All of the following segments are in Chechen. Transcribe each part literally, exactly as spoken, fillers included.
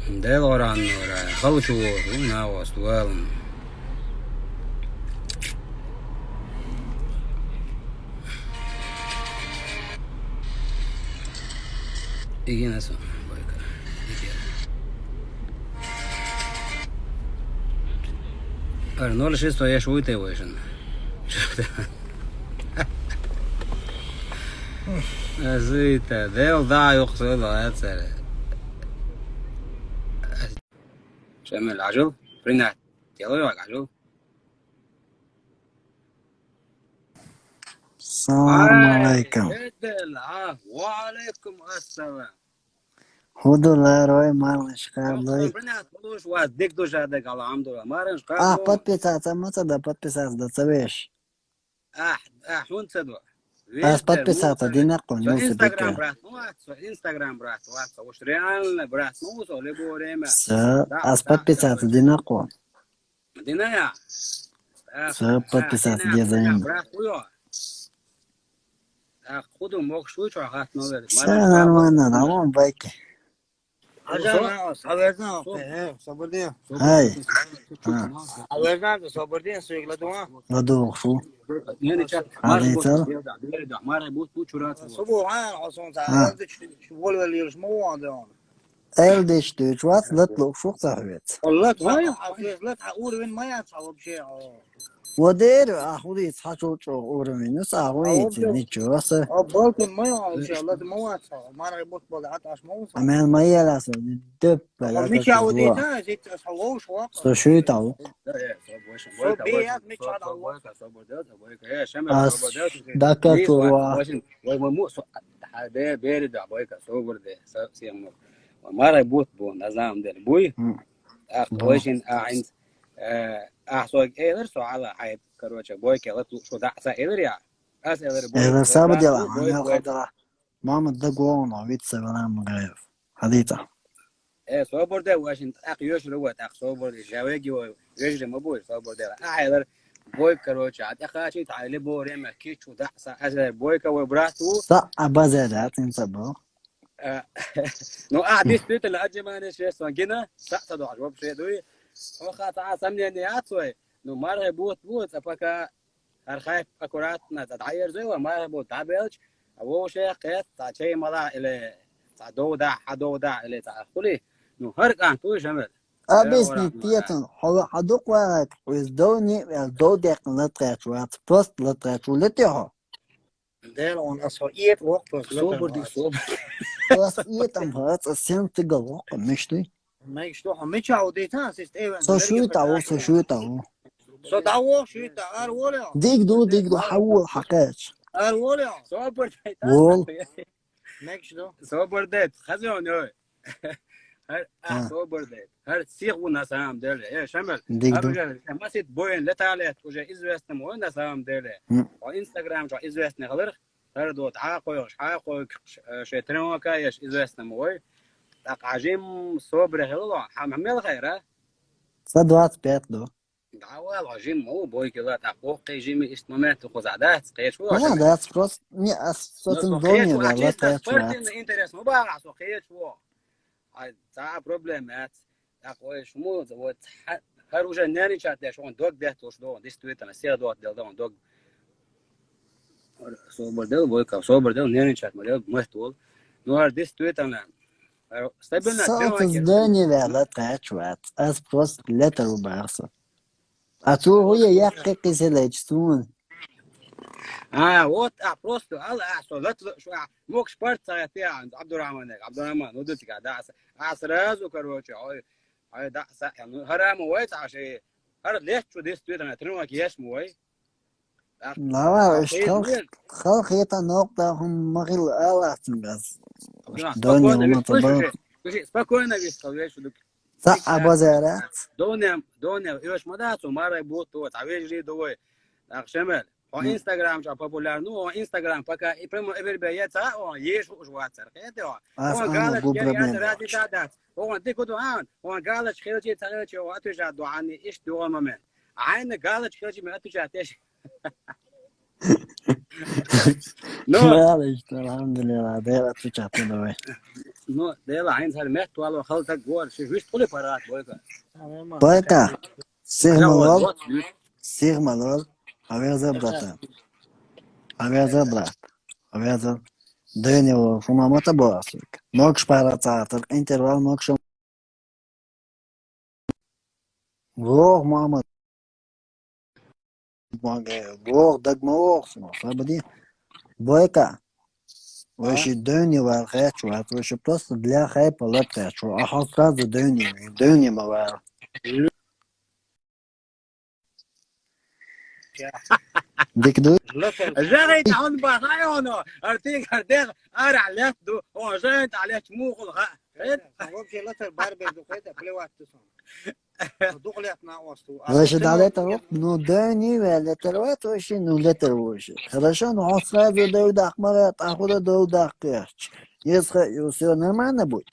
Дел оран ора, халчу, на вас, валм. Игина со, бойка. Игина. Ар ноль шесть, я шуйте вышен. Зыта, дел да, юх, сыла, это. Шамил, ажил, принять. Дело, ажил. Салам алейкум. Эдел, а, ва алейкум ассалам. Худулар, ой, малыш, Ва каблык. Принять, худуш, ва, дик душа, дик, алхамдулилла. Марыш, А, каблык. Подписаться, маца да подписаться, да, цавеш. А, а, хунца до. Ас подписаться, динакон, Со ну, Инстаграм, брат, ну, а, со Инстаграм, брат, вот, со уж реально, брат, ну, со любое время. Со, Да, ас да, подписаться, да. Динакон. Диная. Ах, Всё, ах, подписаться, диная, где за диная, ним. Брат, хуё. Ах, худу мог шучу, ах, ну, говорит, Всё нормально, нормально, байки. Ажа, Со- на, саверзан, Со- э, собордин. Ай. А. Саверзан, собордин, суйгла дуа. Ладу, шу. Не, не, чат. А, Марш не бут, цел? Берда, берда, Марш бут, бут, чурат, бут. Субу, а, осон, А. са, волвел, юрш, му, андон. Эл деш деш вац, лат лук шук цахвец. Лат, ха, ха, ха, уровень моя, ца вообще, а. Водер, а худи ца чо чо уровень, ну, са худи, ничего, са. А балкон моя, вообще, лат моя, ца, мара бот бол, а таш моя, ца. А мен моя ла, са, деп, А бала, ми та ча чо уди, дуа. Та, зит, са лоу шуа. Со шуй тау. Да, э, со больше, Со бойка, бе, больше, я, ми со, ча со дал. Бойка, со бордел, со бойка, э, шамер, Ас, со бордел, со да, ка лис, чо ва, ва. Больше, вай, вай, му, со, а, бе, бери, да, бойка, со борде, со, всем, ну. Мара бут, бу, на самом деле, буй. М. Ах, Да. Очень, а, ин, э, ах, со, элер, со, ала, ай, короче, бойка, ла, ту, шо, да, са, элер, я. Ас, элер, бой, Элер, бой, саба да, дела, бой, ана, бой. Хадара. Мама, да, гуона, вид, са, вала, магаев. Хадита. Э, соборде, вашин, ах, ёш, рыва, ах, соборде, жавеги, ва, ёш, ма, буй, соборде. А, элер, бой, короче, а, ах, ачи, та, или, бо, время, кичу, да, са, ас, элер, бойка, ва, брату. Са, а, база, да, тин, са, бо. Э, ну, а, действительно, аджимане, шесть, гина, са, са, да, вообще, дуй. Оха, та, сомнение, а, свой. Ну, мара бут, бут, а пока архаев аккуратно, та, да, ерзой, ва, мара бут, да, белч, а, вообще, кэт, та, чей мала, или, та, доу, да, ха, доу, да, или, та, хули. Ну, хар кан, туй, шамер. Объясни, э, ора, тиетон, хава, хадук, ва, из доу, не, э, доу, дек, лат, кэт, ва, просто лат, кэт, ва, лат, йо. Дел он асо иет вок просто. Собор ди, собор. Ас иет ам хац, а сен тыгал вок, мешты. Мэг что, а меча удита, сис эвен. Со шуй тау, со шуй тау. Со да вок шуй та, ар воле. Диг ду, диг ду, хаву, хакач. Ар воле. Собор ди, Вол. Мэг что? Собор ди, хазон, ой. Хар, а, А. Собор де. Хар сих у на самом деле. Э, Шамил, Дигду. Хар уже, э, масит боен леталет, уже известный мой на самом деле. М. О Инстаграм, что известный халыр. Хар дот, а, кой, а, кой, э, ше тренировка еш известный мой. Так, ажим собре хило, хам, хамел хайра. Сто двадцать пять, да. Да, вал, ажим, о, бой кила, так, о, кежим, ишт момент, хуза, да, скажу, А, да, просто, не, а, Ну, собственно, со доме, хечу, да, а вот чисто это, вот. Спортивный интерес, ну, ба, со хечу. А, та проблема, это, так, ой, шму, вот, ха-, хар уже нервничать, да, что он дог дет, то, что он действительно сел дог дел, да, он дог. Собор дел, бойка, собор дел, нервничать, модел, мать вол. Ну, а действительно, а, стабильно, Сотыз тренировки. Доме, да, вот, это, вот. А просто лето рубахса. А цу хуя яккъи къиселечсун. А, вот, а, просто, ал, а, со, лат, лат, шо, а, мог шпарт цагъяти, а, Абдурахман, Абдурахман, ну, дутига, да, а, с-, а, сразу, короче, ой, ой, да, са, ну, харам, ой, са, ши, хар лет, чу, действительно, тренировка еш, ой. Так, Лава, а, иш хал, нет. Хал хета нокта хум махил алатсин газ. Да, Дони спокойно, ума вис, слышишь, табак. Слушай, спокойно, вис, хал, веш, дук. Са Сейчас. Абазарат. Донем, донем, ёш мадацу, марай бут, вот, а вежри довой. Так, Шемель. О, М. Инстаграм, ча популярный, о, Инстаграм, пока, и прямо, эвер бе, я ца, о, еш уж ватсар, это, о. Ас Он ама галач, гу я, я, проблема ради вообще. Да, да. Он, ты куда, а? Он галач, хилчи, ца, хилчи, о, отвечать, до, они, иш, до, момент. А они галач, хилчи, мы отвечать, иш. Ну, Алхьамдулиллахь, Дела отвечать ду вай. Ну, Дела, хӀинца хӀара меттавала хала стаг вара, ши вист хуле паргӀат, Бойка. Бойка, сиха ма лол, сиха ма лол, хьавеза, братан. Хьавеза, брат. Хьавеза. Дойне вол, хӀума ма та бо асук. Могаш паргӀат цӀа тар, интервал могаш. Вох, мама. Вох, даг ма вох, сама, сабади. Бойка. Вай ши дойне вар хачу, вай ши просто для хайпа лап хачу. А хьо сразу дойне, дойне ма вар. Дика ду? Жагай, таун ба, хай оно. Артик, артик, ара лет ду. О, жагай, та лет мухул, ха. Вообще латар барбер ду, хай да плевать ту сон. Духлет на осту. Вай ши дале таро, ну, дойне вай летер вай, то ши, ну, летер вай ши. Хорошо, ну, он сразу дойдах, мара, тахуда дойдах, кэч. Если всё нормально будет.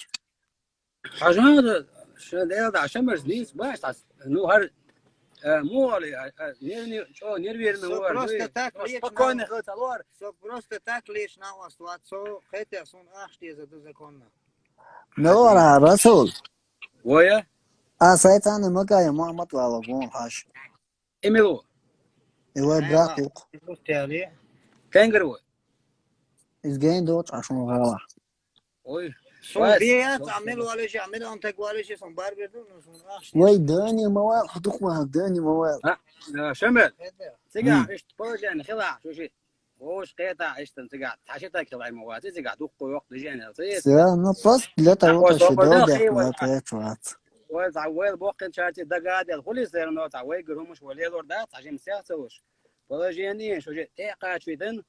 Хьажа, ша Дела, да, Шамилс, дийс баш, тас. Ну, хӀара, э, му али, э, э, нервни-, чо, нервированный. Со вар, просто ну, так лично. Спокойно хила ца лор. Со просто так лично осту, а со хетя сон ахш теза до законно. Мелора, Расул. Воя? А сайтаны макая Мухаммад вала гон хаш. Эмилу. И вай брат юк. Тенгер вой. Из ген доч ашун гала. Ой. Сон вай, бия, сон Амил валеши, Амил антек валеши, сон барбер ду, ну, сон ахш. Вай, дани мавал, худук ма, дани мавал. А, э, Шамил. Цига, ишт положение, хила, шуши. Ош кета, иштан цига, ташита килай мавал, цига, дух куёк, движение, цига. Всё, ну, просто для того, чтобы дойдах, хила, хила, хила. Ой, за вай бокин чарти дагадел, хули всё равно, за вай грумуш, валелор, да, сажим всех целуш. Положение, шуши, те качуйтын,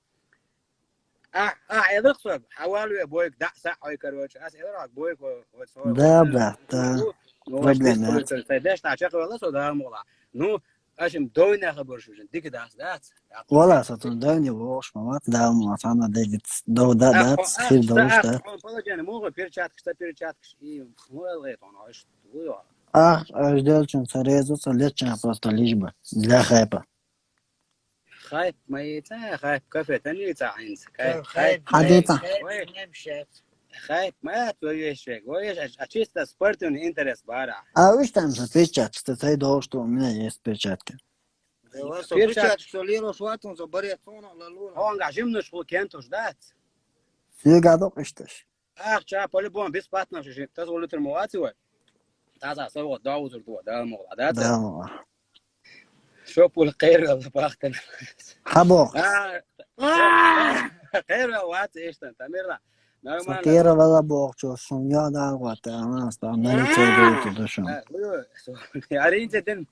А, а, эдак со, хьавалве Бойк, да, са, ой, короче, ас эдак Бойк, вот, вот, да, вот, брат, да. Ну, ну, проблема, вот, да. Сай деш, та чек вела, со, да, мола. Ну, ашим дойна хабар шужин, дик дас, да. Вала, со тун дойна вош, мамат, да, мола, сана дегит, до, да, да, хир, да, уж, да. Положение, могу перчатки, что перчатки, и, ну, это, он, ой, что, ой, ой. А, а, ждёл, чун, сорезу, со лечен просто лишь бы, для хайпа. Хайп ма яц, хайп кафе тани яц хӀинца. Хайп, хайп, хайп, хайп. Ой. Хайп ма яц, вешек. Ой, а, а чисто спортивный интерес бара. А уж там же перчатки, что ты должен, что у меня есть перчатки. Перчатки. Перчатки, что лиро шватун, за барет, он, ла, лура. Он, а жимнуш хул кентуш, да? Всё гадок, что ж. Ахча, по-любому, бесплатно, что ж, таз улитр муаци вай. Таза, со, вот, да, узур, да, да, могла, да, да, могла. Шо пул кайрал бахтан. Хабо. А, а, кайрал вац эштан, тамирла. Нормально. Со кайрал вала бохчо, шун я да вата, ана, ста, на лице будет, да, шун. А, ой, ой, со, аринче ден.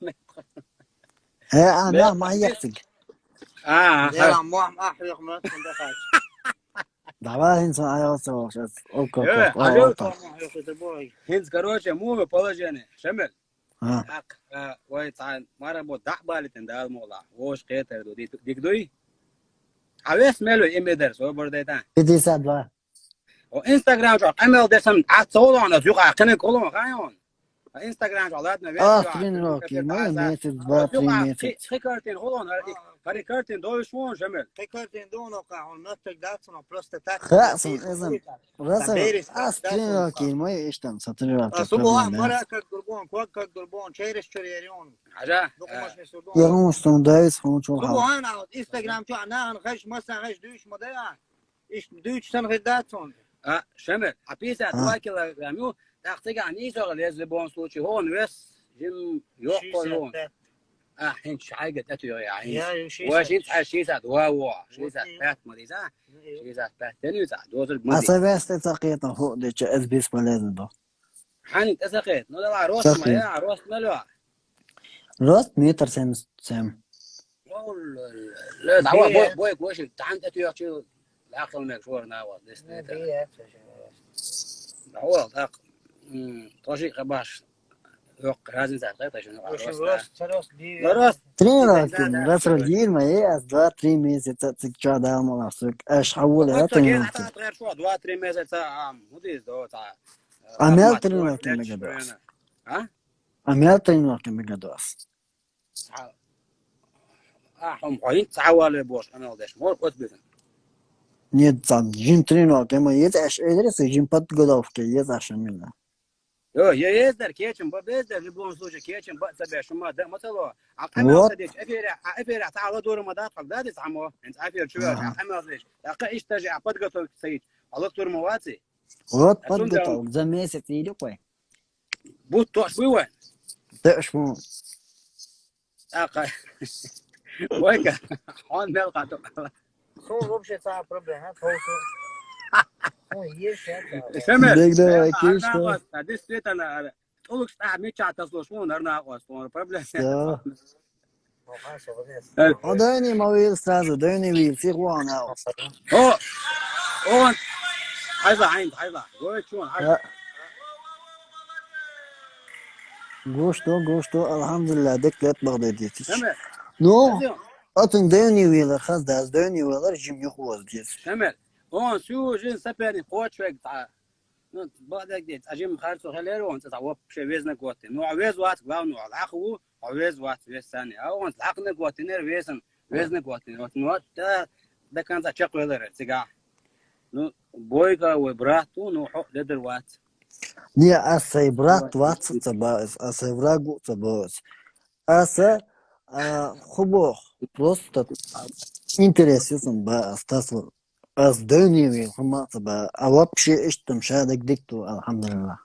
Э, а, на, ма яхтик. А, а. Я, муам, ахрих, ма, да хач. Давай, хинца, аял, со, сейчас. Окей, окей, окей. ХӀинца, короче, муви положение. Шамил. А. Так, э, ой, ца, мара бо дахбалитин дал мола. Вош кетер ду, дик, дик дуй. А вес мелу имидер, со бордайта. Пятьдесят два. О, Instagram жо, эмел десам, а цолон, а зюха, кене колон, хайон. А Instagram жо, ладно, вес. А, три роки, ну, месяц, два, три месяца. Хикартин, hold on, хикартин, дойш вон, Шамил. Хикартин, доно, ка, он, not так, да, но просто так. Ха, сон, эзам. Расул, а, три роки, мой иштам, со три роки. А, субуа, мара, как дурбон, как, как дурбон, через чурерион. Ажа. Ну, конечно, сурдон. Я, он, сон, да, сон, чё, ха. Субуа, на, Instagram, чё, на, он, хаш, маса, хаш, душ, модая. Иш дүүч сан хирдацун. А, Шамил, а пятьдесят два килограмм ю, так циган не сога лез в любом случае, он вес, жим, ёх, он. А, хин шайга тату я, хин. Я, ю шестьдесят. Ва, шин, а, шестьдесят, ва, ва, шестьдесят пять, ма, да? Шестьдесят пять, тени, да, дозур, ма. А со вес ты сакет, хо, де, че, эс бесполезно, да. Хани, ты сакет, ну, давай, рост, ма, я, рост, ма, лё. Рост метр семьдесят семь. Ла, давай, бой, бой, гоши, тан это я чу, лахал мек шор на вот, дес не это. Давай, так. М, тоже хабаш. Ёх, разница, так, так, ну, рост, рост, рост. Тренировки, раз в один, мои, раз в два-три месяца, ты чё, да, молодцы. Аж хавула, это не. Два-три месяца, а, вот здесь, да, вот, а. А мел тренировки мегадос. А? А мел тренировки мегадос. А, А, хьо, хьо хӀинца цхьа вале бохуш къамел деш, мор оцу безам. Нет, цхьа жим тренировка ма еза аьш элира, со жим подготовка еза аьш мила. Йо, е ездар кечам ба бездар, в любом случае, кечам ба ца беш, ма да, ма ца ло. А къамел Вот. Ца деш, эфире, а эфире цхьа ладура ма дат, хьо да, де цхьа мо, хӀинца эфир чу вер, а Ага. къамел деш. ТӀаккха иштта же, а подготовка ца йича, а лактур ма ваци. Вот А цунда подготовка. За месяц или кой. Бут тош буй вай. Дэш му. ТӀаккха. Вайка, хьон мел хату. Сон вообще цхьа проблема, а? Тхо сон. Сон еш, а? Шамер. Бегда Э, вай киш, арна да. вас, а, действительно, а, тулук ста мича тасло шун, арна вас, тон проблема. Да. Оха, со вес. Э, А дойни ма вил сразу, дойни вил, си хуана. О, он. Айла, айла, айла. Гой чун, айла. Гушто, гушто, алхамдулилла, деклет багдадитич. Шамер. Ну, атын дойни вил, хаз дас дойни вил, жим юхуз дис. Шамер. Он су жин соперник хочвек та. Ну, бадак дит, а жим харцу хелер он, та вообще везна готы. Ну, а вез ват, главное, лаху, а вез ват, вез сани. А он лахна готы, не везен, везна готы. Вот, ну, вот, да, до конца чек велер, цига. Ну, бойка, ой, брат, ну, ну, хо, ледер ват. Не, а сай брат ватса ца баас, а сай врагу ца баас. А са, а, хубох, просто интерес юсун баас, тасвар. Аз дойни вил, хума ца ба. А вообще иштам шадак дикту, алхамдулилла.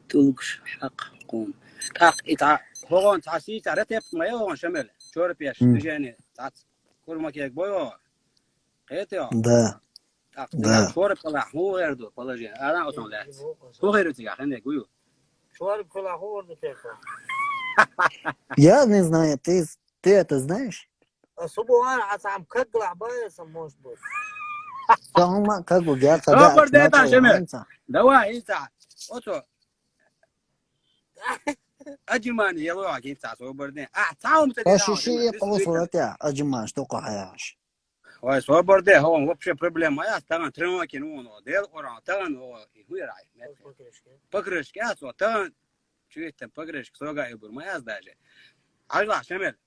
Тулгш хак кун. Так, ита, хогон, та си, та ретеп, ма, хогон, шамер. Чор пеш, М. Движение, тац. Курма кек бойо. Хетё. Да. Так, Да. да, чор пала, ху эрду, положение. Ана отон лет. Ху эрду тига, хенде гую. Чор пала ху эрду тепа. Я не знаю, ты, ты это знаешь? А субуар, а сам как глаба, может быть. Там как бы я Добр день, да, шамер. Давай, ица. Ото. Аджимани, яло, а, гинца, собр день. А, цаум ца Пошиши я полосу латя, аджиман, что кахаяш. Ой, собр день, хо, вообще проблема. Я стаган тренировки, ну, ну, дел, ора, таган, о, и хуй рай. Покрышки, а, со, таган. Чуете, покрышки, сога и бурма, я даже. Айла, шамер.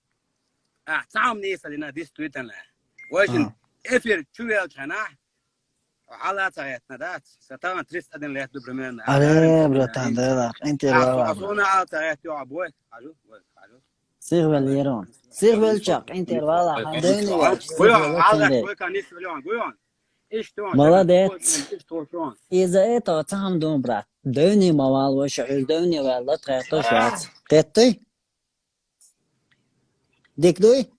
А, цаум не садина, действительно. Очень эфир чуел чана. Ала цагет на, да? Сатаган триста один лет, примерно. Аре, братан, да, да, интервала. Сона ала цагет, ё, бой, хажу, бой, хажу. Сигвел ерон. Сигвел чак, интервала, ха, дойни вал. Гуйон, ала, гуйон, канис миллион, гуйон. Иштон. Молодец. Иштон. Из-за этого цаам дон, брат. Дойни мавал, вообще, дойни вал, ла цагет, то швац. Кетты? Дик дуй?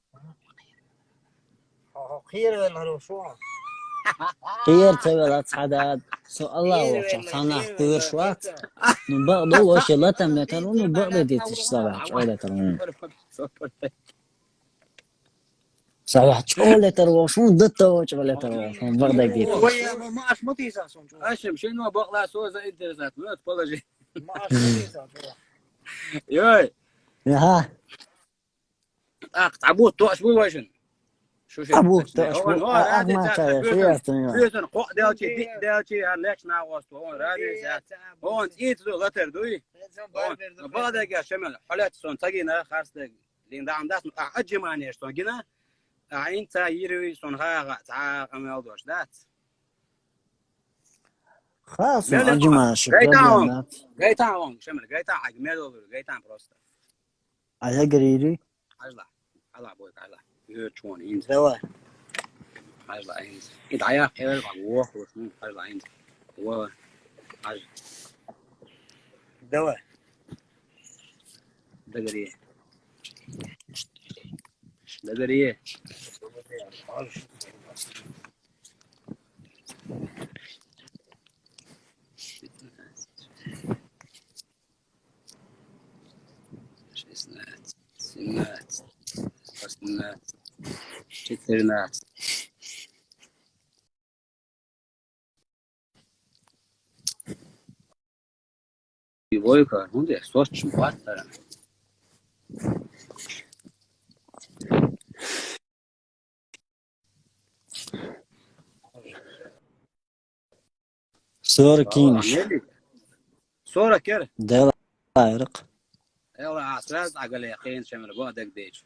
Хир вел, хорошо. Кхер цевел ацхадад. Со Аллах вача, сана кхер швац. Ну, багдул, вообще, латам летар, ну, багда дитиш сава, чолетар, ну. Сава, чолетар, вообще, датта, чолетар, вообще, багда дитиш. Ой, я, ма, аш мутиса сон. Ашем, шин ма бакла со за интересат, ну, положи. Ма, аш мутиса. Йой. Ага. Так, табу тош бу важен. Шу шу. Табу тош бу. А, а, ма, чая, серьезно. Бюзен ко делчи, ди делчи, а леч на госту. Он радиса. Он ит зу латер дуй. Бада га шамел. Халат сон тагина харсте. Лин дам дас, а, аджимане сон гина. А, инца ири сон ха га, та камел дош дат. Хас, аджимане. Гайтан. Гайтан он, шамел, гайтан, а, гмел, гайтан просто. А я говорю. Ажла. Ала бой, ажла. Ю чон инз. Давай. Ажла инз. И да я хевел ба, во, во, ажла инз. Во. Аж. Давай. Дагри. Дагри. Шестнадцать, семнадцать, восемнадцать, четырнадцать. И войка, ну да, сочим паттара. Сорок кинеш. Сорок кер. Дела айрык. Эла асраз агал яхин шамир бо адаг дейч.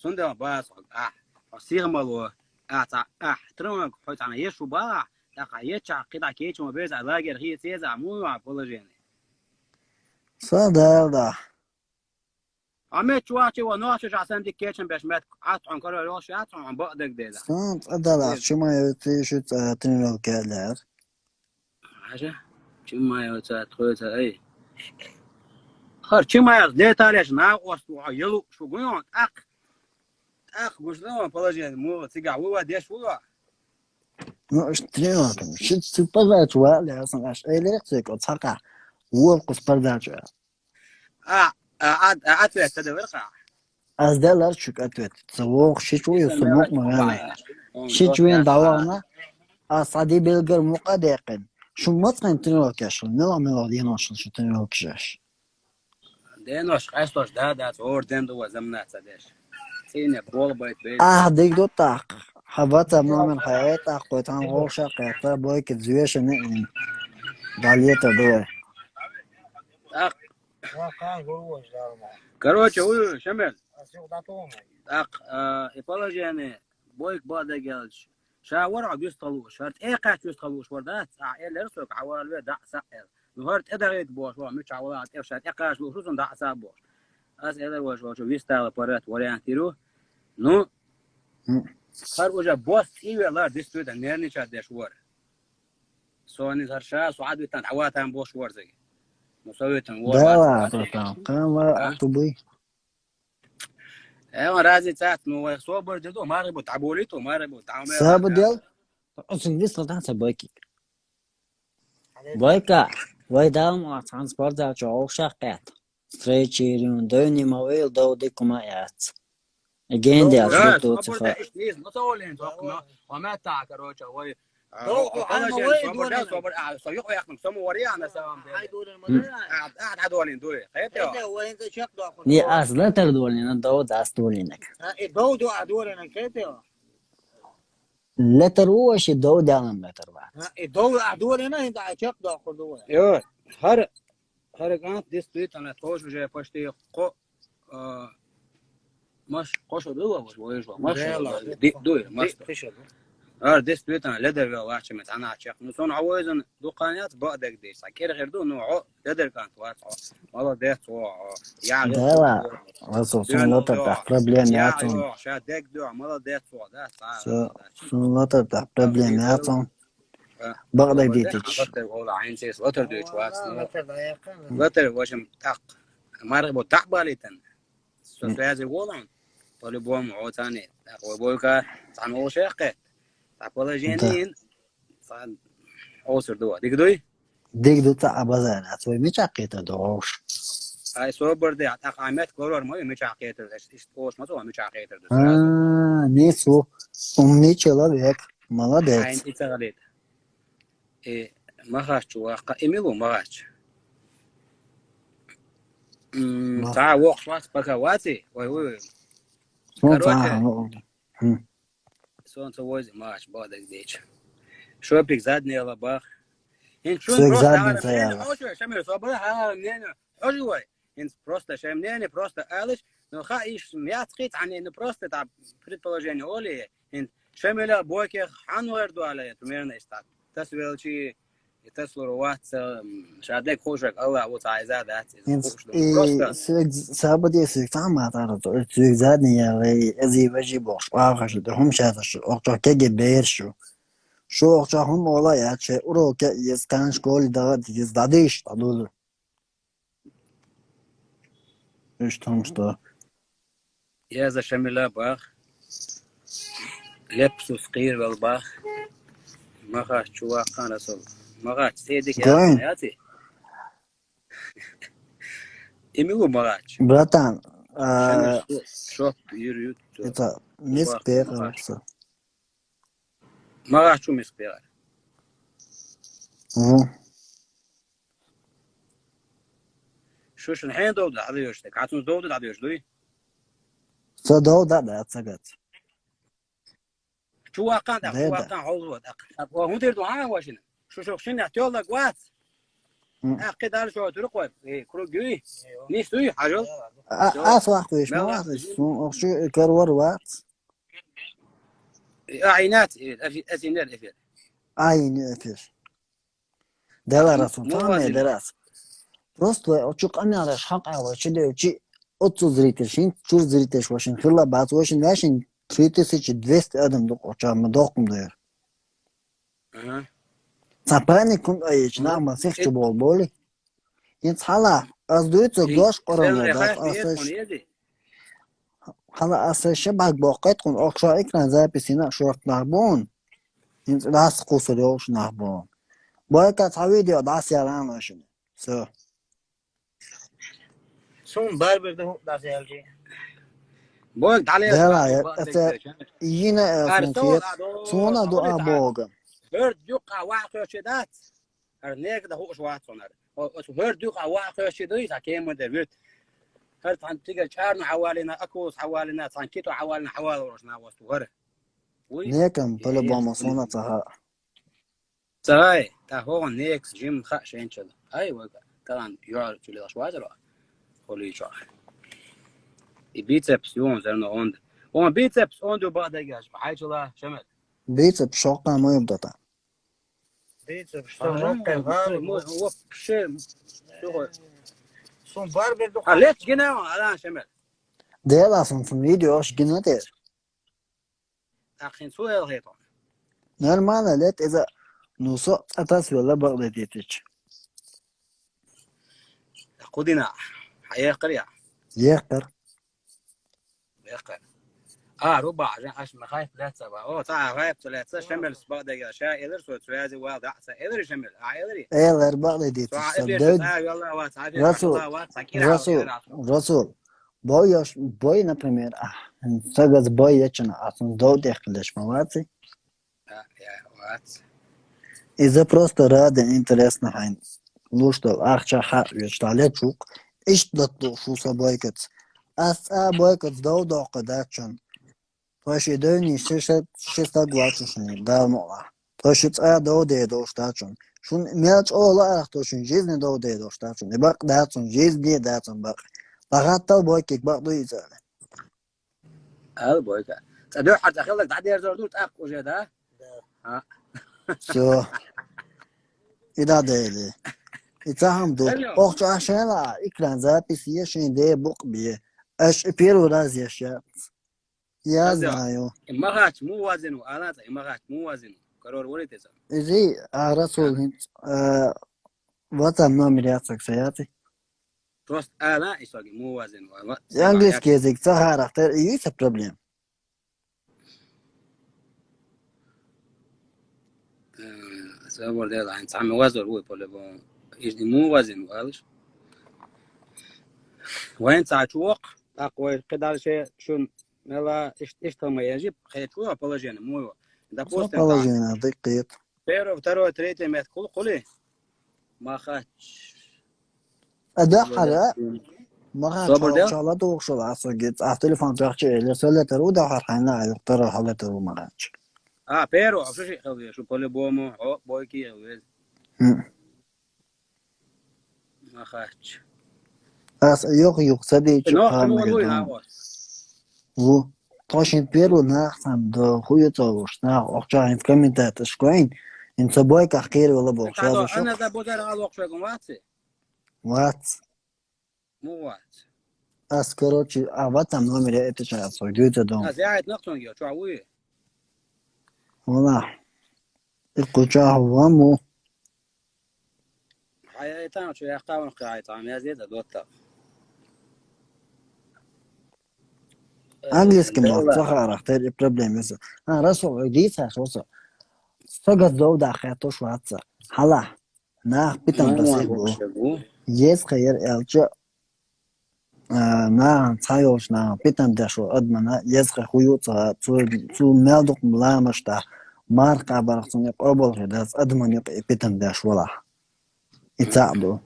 Цундела бац хьо, ахь, хьо сиха ма ло, ахь, цхьа, ахь, тренировка хьо цхьана еш ву бахахь, тӀаккха ечахь кхидӀа кечам беза, лагерь хийца еза, муха положение. Сан дала да. А мет чувачи ва нохчо жа сан дик кечам беш мет, ат хьон карор йолуш, ат хьон бакъ даг дела. Сан цӀа далахь, чу ма йоций, шу цӀа тренировка лер. Хьажа, чу ма йоца, тхоьца, ай. Хар чу ма йоц, деталеш, накъост ву, хьо елу, шу гуйон, тӀаккха. ТӀаккха гуш дан положение, му цигахь ву ва, деш ву ва. Ну, аш тренировка, ши цу пожарчу ваьлла, сан аш ай лекцияко цхьаккха, воху спортзалчу. А, а, а, а, ответ ца делира хьа? Ас делара чуьга ответ. Ца воху ши чу ю, сан мукъа ма ваьлла. Ши чу вен дӀавахана, ас схьадибелгар мукъа а деккхина. Шу мацкъайн тренировкаш, мела-мела денош шу тренировкаш аш. Денош къастош да, дац, ор ден ду ва замна ца деш. цӀийне болабайта бейла. Ахьа диг ду тӀаккха. Хьа WhatsApp номер хьаэца тӀаккха, кхой цхьана гӀовша кхетта, Бойка звешена ин. Далета дуй. ТӀаккха. Короче, уй, Шамил. ТӀаккха, а, и положение, Бойка баъдагелча. Ша вара хьо вист халуш, хӀара тӀекхаьча вист халуш вара, дац? Ахьа эллера соьга, хьавалаве, дӀа а са а аьлла. Ну, хӀара тӀедагӀийта бохуш вара, мичахь вала, тӀе ша тӀекхача луш ву, цунна дӀа а са а бохуш. Ас эллера ваш, ваш вистала парат вариант йиру. Ну, хӀара уже босс цӀий веллар, действительно, нервничать деш вара. Сони хӀара ша, со Ӏадвитан, дӀаватан бохуш вара цига. Ну, советан вара. Да ладно, там, кама ахту буй. Э, он разница, ну, вай собар дерду, мара бу дӀаболийта, мара бу дӀа. Саба дел? Оцин вист хатан са Байки. Байка, вай дам, а, цхьан спортзал чу гӀовша кхетта. Стрейчерин, дойни ма вел, дов дикума яц. Агенди ас. Да, дуту собар цифа. Да, ишт низ, ну, со олен, со, ну, ва мета, короче, вай. Дов, а, дов, положение, ана вай собар, дурин. Да, собар, а, со юкъ яхнам, со му вариант, на самом деле. Хай дурин, ма да. А, а, а, дурин, дуй. Хай те. Хай те, вай, хай чек, дов. Не, ас латар дурин, а дов дас дурин. А, и дов, дов, а дурин, хай те. Латар у, а ши дов, далан латар ва. А, и дов, а дурин, а, хай чек, дов, дов. Йо, хар ХӀара кӀант действительно тоже уже почти кхо, а, маш кхо шо ду ваш, вай ваш, маш шо ду, ди-, дуй, маш ду. ХӀара действительно ледар вел вача мет ана чек. Ну, сон хьо вайзан дуккха яц баъ дег деш. Са кӀира хир ду, ну, хьо ледар кӀант вац хьо. Молодец, хьо, хьо. Я, да ладно. Васо, сон латар тӀа проблема яц. Ша дег ду, молодец, хьо, да, са. Сон латар тӀа проблема яц. Бакъдайдитич. Латар вола, хӀинца латар дуйчу вац. Латар, в общем, тӀаккха. МаргӀа бу тӀаккха балийтан. Со связи волан. По-любому, о, цани. ТӀаккха вай Бойка, цан олу шехкхет. ТӀаккха положение ин. Цан олсур дуа. Диг дуй? Диг ду ца а базар, а свой мича кхета догӀуш. Ай, собар де, а тӀаккха а мет корор ма ю мича кхета, иш, иш, ош ма цо мича кхета ду. А, не су. Умный человек. Молодец. Хайн и ца гӀалит. Э, махачу ваккха, Эмилу махач. М, ца вокхуш вац, пока ваци. Ой, ой, ой. Короче, сон ца вози махач, бадаг деча. Шопик заднела бах. Ин шун просто задница яла. Шамир, собра, ха, не, не, хожи вай. Ин просто, шем, не, не, просто алыш. Ну, ха, иш, мяцкий, а не, ну, просто там предположение, оли. Ин Шамиля Бойке хьан вер дуала, примерно, и так. Тас велчи, и тас лур вац, м, шадек хушек, Аллах, вот айза, да, ин просто. Сабаде сик там матар, то, сик задни я, вей, эзи вежи бохш, пахаш, да хум шаташ, охчо кеге бершу. Шу охчо хум ола я, че уроке, ес кан школе да, ес дадиш, дадулу. Иш там что? Я за Шамиля бах. Лепсус кир вел бах. Махач чувак хан расул. Махач седик я, яци. Имилу махач. Братан, а, шоп юр ют. Это мис пехался. Махач чу мис пехал. Мгм. Шу шун хӀен довда хьалайош тек? Хьацун довда хьалайош дуй? Со довда, да, цагац. Чувакан, да, чувакан хьолзо, да. Хьун тир ду хьан вашина? Шу шух шиннах тёллаг вац? М. Ахки дар шо турук вай, э, круг юй? Нис дуй, хьажал? А, ас вахт веш, ма вахт веш. Сун охшу, э, карвар вац. Э, а, инат, э, эфир, эфир, эфир. А, ин эфир. Дела расун, ну, там ладно. Дерас. Просто вай, очу къамяраш хьакъа вай, чи де, чи отцу зритель шин, чур зритель вашин, хилла бац вашин, вашин три тысячи двести адам дук, оча ма дохкум дер. Ага. Цапани кун айч, нагма сих чу бол боли. Ин цхьала, аз дуйцу гош къоралла, да, аз сеш. Хьала аса шабаг боккхайт кун, охшо экран записина шорт нах бун. Ин цӀи дас кусар йолуш нах бун. Бойка цхьа видео дас ялан лашин. Всё. Сун барбер да хӀуъ дас ялчи. Бой дале. Дела, это йина, э, сун кет. Суна дуа Бога. Хер дюкъа вахъ коче дац. ХӀара нега да хууш вац хьунар. О, оцу хӀара дуьхьа ваха кхоьссича дуй, цхьа кема дер вуьту. ХӀара цхьан цига чӀарна хьавалина, акулус хьавалина, цхьан кито хьавалина, хьавалараш нагӀост вара. Вуй? Некам, по-любому, сона ца хаьа. Цай, та хогон некс жим ха шенчал. Ай, вага, талан юар чулилаш вазаро. Холичо. И бицепс юн зерно онд. Он бицепс онд бадагаш. Хайчула, Шамил. Бицепс шокка мой бдата. Бицепс шокка. Вообще. Сум барбер ду. А лет гина, ала, Шамил. Дела сум сум видео аш гина те. Ахин суэл хето. Нормально лет из-, ну, со атас вела баглететич. Кудина. Хаяхкар я. Ехкар. Яхкар. А, руба, жан аш махайф лятса ба. О, та хайф лятса, Шамил сбадага, ша элер со связи вал да, са элер Шамил, а элери. Элер баглететич. Са Са эфир дог. Та вала ва, та Расул, вала ва, та кира. Расул, Расул. Бой яш, бой, например, а, сагаз бой ячана, а сон дов дехлеш, молодцы. Я, я, вот. Из-за просто ради интересно хайн. Ну что, ахча ха, я что, лечук. Ишт дат ду шу са бойкац. Ас а бойкац дов дохка дачун. Поши дойни шеша шеста глачушни, да мола. Поши ца дов де дов штачун. Шун мелч ола ах то шун жизни дов де дов штачун. И бак дацун, жизни дацун бак. Багаттал бойкик бак ду изале. Ал бойка. Та дё хар та хеллак да дер зор ду так уже, да? Всё. И да дели. И цахам ду. Алло. Ох, ча шела, экран запись ешин де бук бие. Аш первый раз еш я. Я Алло. Знаю. Магач му вазину, ала та магач му вазину. Корор ворите са. Изи, а Расул хин, э, в этом номере я так саяти. Просто ала и соги му вазину. И английский язык, ца характер, и есть проблем. Собор дела, ан сами вазор вой по-любому. Иж му вазину, алыш. Вайн ца чуок, так вой кидалше шун мела иш иш там ежип, хе чуо положение му. Что Допустим, положение, дыкит. Первый, второй, третий мет кул кули. Махач. А да хара, маха Собор дел? Чала дохшала, а соги, а телефон тахче, или солетер, у да хар хайна, а юктара халетер у магач. А, первый, а что же хелве, что по-любому, о, бойки хелве. М. Махач. Ас йох юк саби чу Но, хам ну, ну, гедон. на вот. Ву. Тошин первый нах там до хуй того, что нах, охча ин в комментариях шкоин, ин собой как кир вела бо, Кадо, что она за бозар алок шо гумватси. Вот. Ну вот. Ас, короче, а в этом номере это сейчас, дюйте дом. А зяет нахтон ё, чё уи. Вона. И куча ваму. Хай там, чё я хаван хай там, я здесь, да, дота. Английский Да, мог, да. ца характер и проблемы. А, Расул, иди, Саша, что? Что готов, да, я то шваться. Хала. Нах, питам Ну, да ну, сего. вообще, ну. Есть хайер элча. Нах, цайолш нах, питам да шо, адмана, есть хай хую, ца, цу, цу мелдук мламашта. Марка барах цу не обол, да, адман юк, и питам да шо ла. И цаду.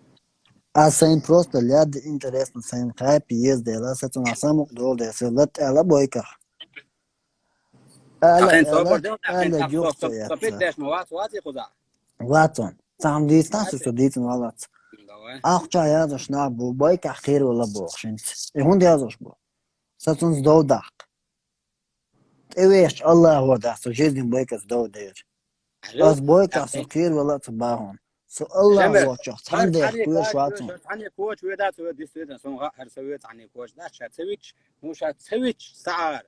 А сайн просто ляд интересно, сайн хайп есть, да, ла, са цу на самук дол, да, са лат, ала бойка. Ахен собор дел, ахен ала так юк стоп, стоят. Капит деш, мават, ват и куда. Ватсон. Сам дистанцию, что дитин валац. Давай. Ахча язаш на бу, бойка хир вала бохшинц. И хунд язаш бу. Са цун сдов дак. Ты вещь, Аллах вода, со жизнь бойка сдов дэр. Аз бойка со хир вала ца бахун. Со Аллах Шамил, вочох, цан дэх, куеш ватсон. Тани коч, веда, то действительно, сон хар совет тани коч, да, ша цевич, ну ша цевич саар.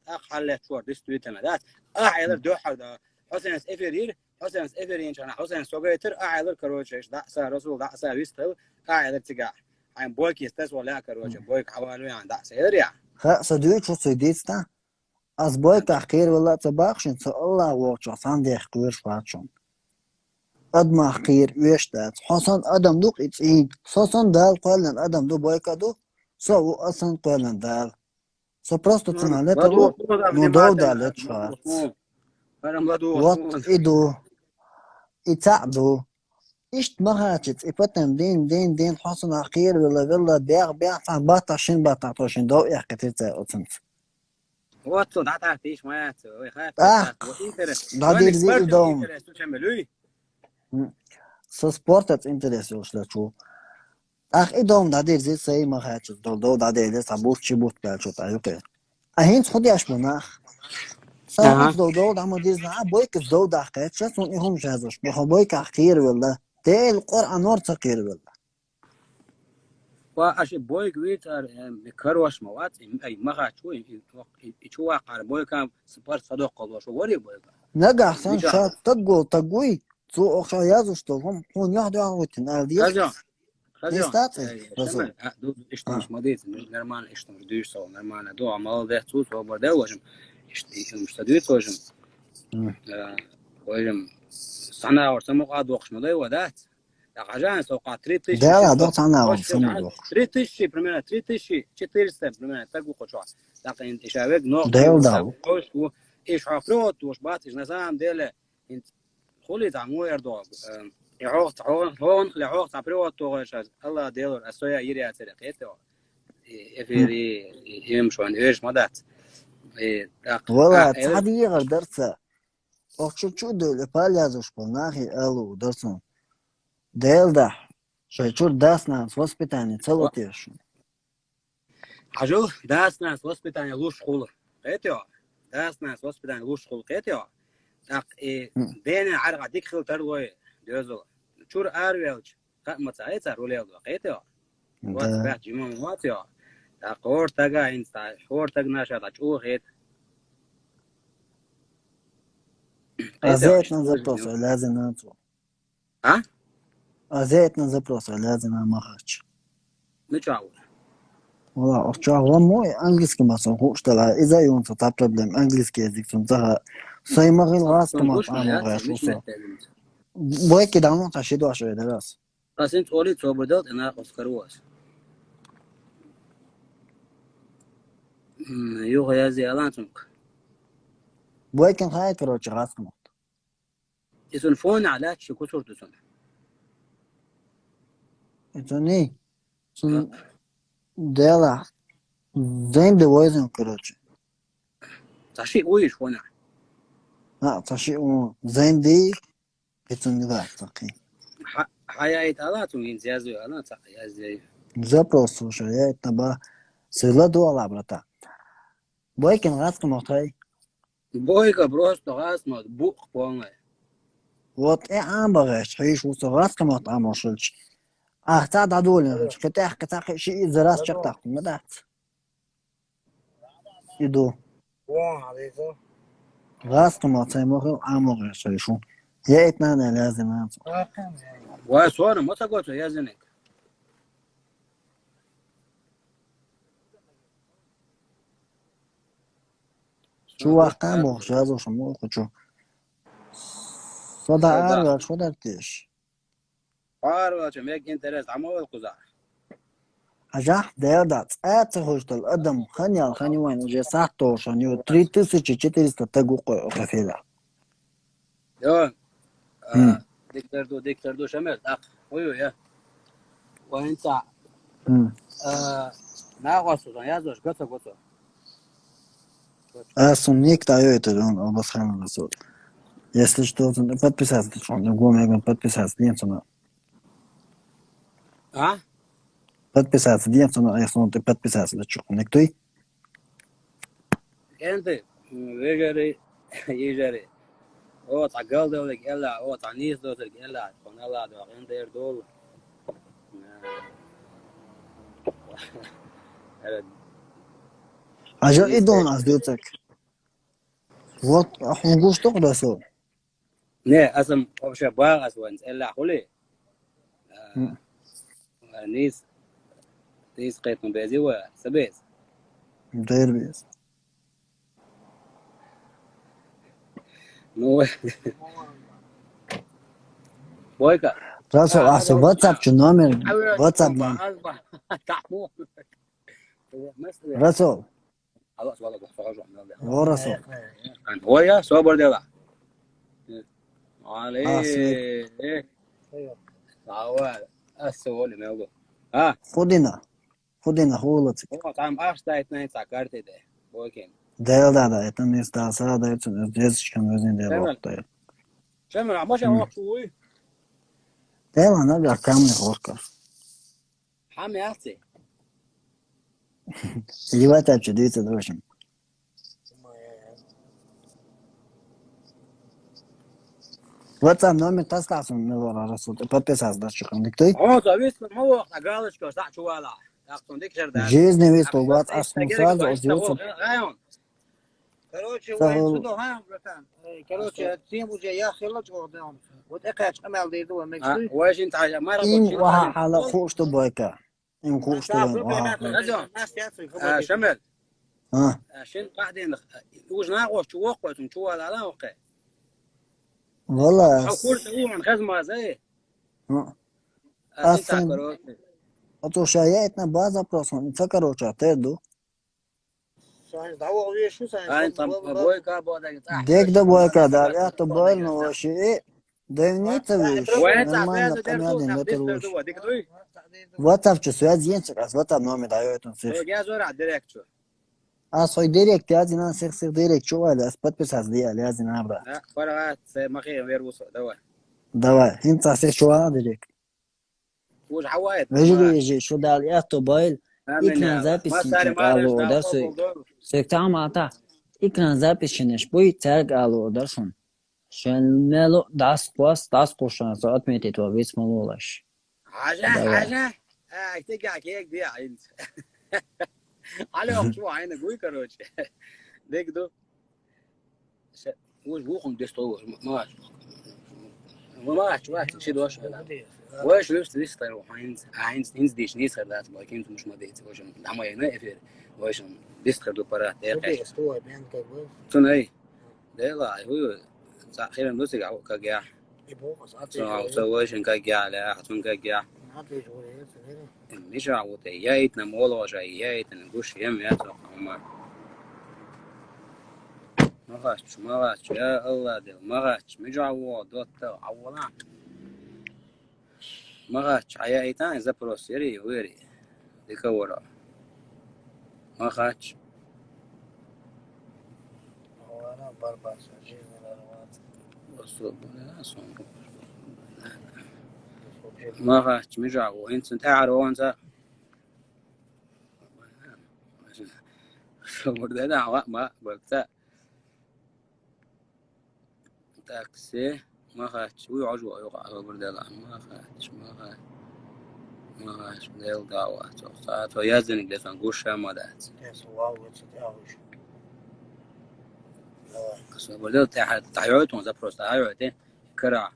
Так халле чор, действительно, да. А, элер дохар да. Хусейн эфирир, Хусейн эфирин чана, Хусейн согайтер, а, элер, короче, да, са Расул, да, са вистел, а, элер цига. Ай бойки стес вала, короче, бойк хавалу ян, да, са элер я. Ха, са дуй чу сойдиц да. Аз бойка хир вала ца бахшин, со Аллах вочох, цан дэх, куеш ватсон. Адмах хир веш да. Хосон адам дук ицин. Сосон дал колен адам ду бойка ду. Со у асан колен дал. Со просто цана лета у. Ну дов да лет швац. Парам ладу. Вот иду. И цаду. Иштта ма хаьчча, и потом дин, дин, дин, хьо цунах кхеравелла, велла, бех, бех, цхьан баттахь, шин баттахь тхо шин дов эккхийтира цара оцунца. Вот цо дӀатӀатийша ма яц, вай хатта. ТӀаккха вот интерес. ДӀадирзи и дом. Интерес, цу чам белуй? М. Со спортаца интерес йолуш лечу. ТӀаккха и дом дӀадирзи, сай ма хаьчча, дол дов дӀаделира, цхьа бутт, ши бутт баьлча тӀа юкъе. А хӀинца хӀун деш бу нах? Сан Ага. хӀинца дов дов дӀа ма дирзина, а Бойкас дов дахкхетча, цунна и хӀума жазош бу, хьо Бойках кхеравелла. Дела Къуръанор ца кхеравелла. Ва аша Бойк вийцар, эм, и карош ма вац, и, ай, ма хач ву, и, и, и, и чу ваккхар Бойкам с-, парс хадоккхал дош ву, вари Бойка. Нагахь сан Мича? Ша таггул таггуй, цо охьа язуш долу хӀума, хьуна юьхь-дуьхьа гӀуттина, ала деза? Хаза, хаза. Деза таций, Э, Расул? Шамар, а, ду, ду, иштта А. муш ма дийца, нормально, иштта муш дуьйш со, нормально. Ду, а молодец, цу, собар дел, в общем. Иштта, и, муш са дуьйц, в общем. М. Э, в общем, санагӀор самукъа дохуш ма дай, ва дац? ТӀаккха хьажа, со кху три тысячи Дела, шестьсот, доху цхьана вон, хӀош саму шо доху. Три тысячи, примерно, три тысячи четыреста, примерно, таг ву кху чохь. ТӀаккха ин иша вег нох Дела, шу дала. Хьош ву, иш хьо привод тош бац, иш на самом деле, ин хули цхьа му эр догӀу, э, и хьох, хьох, хьох, хьох, хьох цхьа привод тохуш, Аллах Делор, а соя йир яцаре, кхетта. И эфир, Хм. и, и, и, им шон, эш ма дац. И, так, Вала, а, э, цхьа дегӀар дар ца. Охчу чу а дуьйлу, пал язуш болу нахе алу дар цунна. Дела дахь, шайн чуьра дас-нанас воспитание ца ло теша шуна? Хьажал, дас-нанас воспитание луш хула. Кхетайо? Дас-нанас воспитание луш хула. Кхетайо? ТӀаккха и М. дена гӀаргӀа дика хила тарлой доьзал. Чуьра аравелча, кхаъ ма ца хьайцара рулел до. Кхетайо? Да. Вац баьхча жимам вац йо. ТӀаккха хӀора тага хӀинца, хӀора тагнаша дӀа чӀогӀа хета. Кхетайо? Азетна запрос, лязина цо. А? Азетна запрос, лязина ма хач. Ну чё, а вот? Вала, ох, чё, ва мой английский ма сон хуш тала, иза юн со та проблем, английский язык сон ца ха. Сай ма гил гас Сон туман хуш ма ама яц, гаш миш уса. Меш тагин. Бойки давно та ши дош ве дарас. Ас ин цӀоли цо бадал, тӀе накъос каруас. М, юха язди алан цунк. Бойкин хай, короче, гас кумат. И сон фон а лаьтташ шу кусурту сон. Это не. Сон А. Дела. Зенди войзен, короче. Цхьа шиъ вуйш фон а. А, цхьа шиъ ву. Зенди. Пицунди да, такий. Хьа-, хьаяйта ала, цун ин зязуй ала, ца язди. Запрос слушай, я это ба. Сила дуала, брата. Бойкин гас кумат хай. Бойка просто гас ма бух полный. Вот э ам багаш, хиш уса гас кумат ам ошилч. Ах, ца дадулин, хич, катах, катах, ши из раз чак так, ма дац. Иду. Вон, алейзо. Гас кумат цай мохил ам багаш, хиш у. Я это надо, лязим, надо. Ва сора, ма ца гоцо, я зенек. Чувак, там бог, жазу шуму, хочу. Сода Сода. Арвар, сода теш. Арвар, чё, мег интерес, а мовал куза. Ажах, да, да, это хождал, адам, ханял, хани вайн, уже сахто, шаню, три тысячи четыреста тагу кой, офеда. Йо, а, М. диктор ду, диктор ду, шамер, так, ой, ой, я. Вайн ца. М. А, на госу, я зош, гоцо, гоцо. А, сон ник та йой, это он, он восхайна госу. Если что, то подписаться, ты что, не гуме, подписаться, нет, сона. А? Подписаться, нет, сона, а если он, ты подписаться, ты что, никто? Энди, м, вежарий, йижарий. О, цхьа галдаллиг элла, о, цхьа нийса доцург элла, тхуна элла, доху, энди эр долу. Э, Ажа нийса идон эр. Аз дуцак. Вот, а хун гуш токъ дасо. Не, асам вообще багъ ас вайн, элла хули. М. А, нийс, нийс кхетам бези ва, са без. Дер без. Ну, Бойка. Расул, а, аса ну, WhatsApp чу номер, а, WhatsApp а, номер. А, а, а, Расул. Алло, алло, алло, алло, алло. О, Расул. Ой, я, собар дела. Али. А, свет. Э. Ава, ас ца волу мел ду. А? Худина. Худина, хулацик. О, там аш дайтнай ца карте де. Бокин. Дел да да, это не стал сада, это не здесь, чем не дел. Шамил, а може охчуй? Дела на камни горка. Хьа мягци? Ливать а чудится, в общем. WhatsApp номер таскал сам, не вора, Расул, ты подписался, да, что там, никто? О, завис, мало, а галочка, да, чувала. Так, сон дик жерда. Жизнь не вис, то вот, а сон сразу, а вот. Короче, сразу. Вай, сюда, га, братан. Э, короче, тем уже я хило чего да. Вот это я чамал да иду, мы. А, вай, шин тажа, мара. Им вот, шин ва тажа. Хала ху, что бойка. Им кушта, ага. А, Шамил. А. А, шин къаьдина, уж нагӀош чу воккхой, цун чу вала ала воккхе. Валла. Хьо курса уьгӀун хезмаз, ай. А. А, шин ца, короче. А то ша я это на база просто, ца, короче, а те ду. Сайн дӀавола веш ву, сайн. Айн там бой ка бода. Дек да бой ка, да, я то бой, но вообще, э, да не ца веш. Нормально, камера не метр веш. WhatsApp чу связь есть, раз WhatsApp номер даёт он всех. Я зора директ чу. А свой директ, я дина всех, всех директ чу, валя, подписаться, я, я дина, бра. Да, пора, це махе вервусо, давай. Давай, им ца всех чу, а, директ. Уж хьаваэт. Вежарий, вежарий, шу дал я то байл. Амин, экран я. Запись. Масари, синтен мареш, алу да, ордар сой. Сектама та. Экран запись шинеш буй, царг алу ордар сон. Шен мело дас квас, дас кушан, со отметить ва вис малулаш. Хьажа, давай. Хьажа. А, ты как, как, где, а, инц. Алло, чего, айна гуй, короче. Дек ду. Се, уж вухун дестовый, ма-, ма-, ма-, ма-, ма-, чи дош. Вай, шу вис, вис, старый, хайнц, хайнц, инц диш, нис хар дац, бай, кинц муш ма дейц, вай, шум, дамай на эфир, вай, шум, дис хар ду пара, я каш. Цунай. Дела, ай, ху, за, хиран дусик, ау, как я. Со, со, вай, шин, как я, ля, хацун, как я. Миша, вот, я ит на моло, жа, я ит на гуш, ем, я, со, ама. Ма гӀач, ма гӀач, я Алла дел, ма гӀач, ми жа во, дотта, аввала. Ма гӀач, а я итан запрос, яри, вери. Дика вора. Ма гӀач. Аввала барбас, жизнь рвать. Особо, да, сон. Ма гӀач, ми жа во, инцин тӀагӀар ванца. Собар де, да, ма, ма, бакта. Такси, ма гӀач, уй, ажу, ай, га, собар де, ла, ма гӀач, ма гӀач, ма гӀач, дел дава, цо, ца, цо языник де сан гуша ма дац. Тес вау, цо тяуш. Давай. Собар де, та, та, ё, тон запрос, та, ё, те, кара.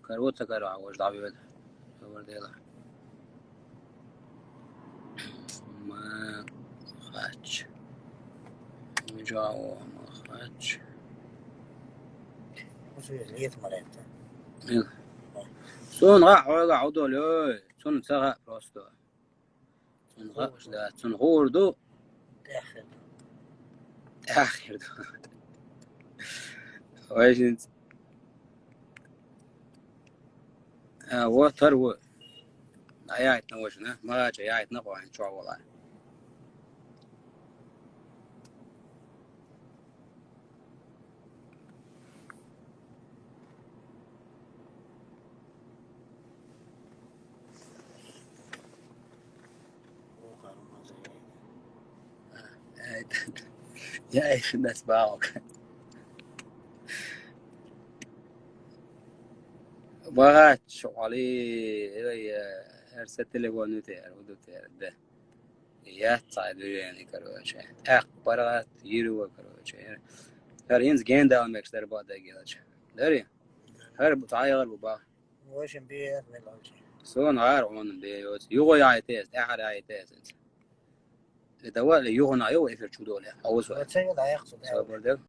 Каро ца каро, а вож давид. Собар де, ла. Ма гӀач. Жао, ма гӀач. Нет, Марета. Нет. Сон гӀа, гӀа, гӀа, удалёй. Сон ца гӀа просто. Цун гӀа, да, цун гӀур ду. ТӀехир ду. ТӀехир ду. Вай, жинц. А, вот, тар ву. А я это на вошина. Ма гӀач, я это на кван, чё вала. Я ещё не спал. МагӀаччу Ӏали, ой, э, эрса телефон ю тер, уду тер, да. Я цай дуьйрени, короче. ТӀаккха паргӀат йирва, короче. Хар инз генда мекс дар ба дагилача. Дари? Хар бу, цай гӀар бу ба. Восемь пять мелочи. Сон гӀар он бе йоц. Юго яйтес, тӀахар яйтес. Э, давай, юго на, ё, эфир чудоле. А вот. Оце я даяхсу, да. Собар дер.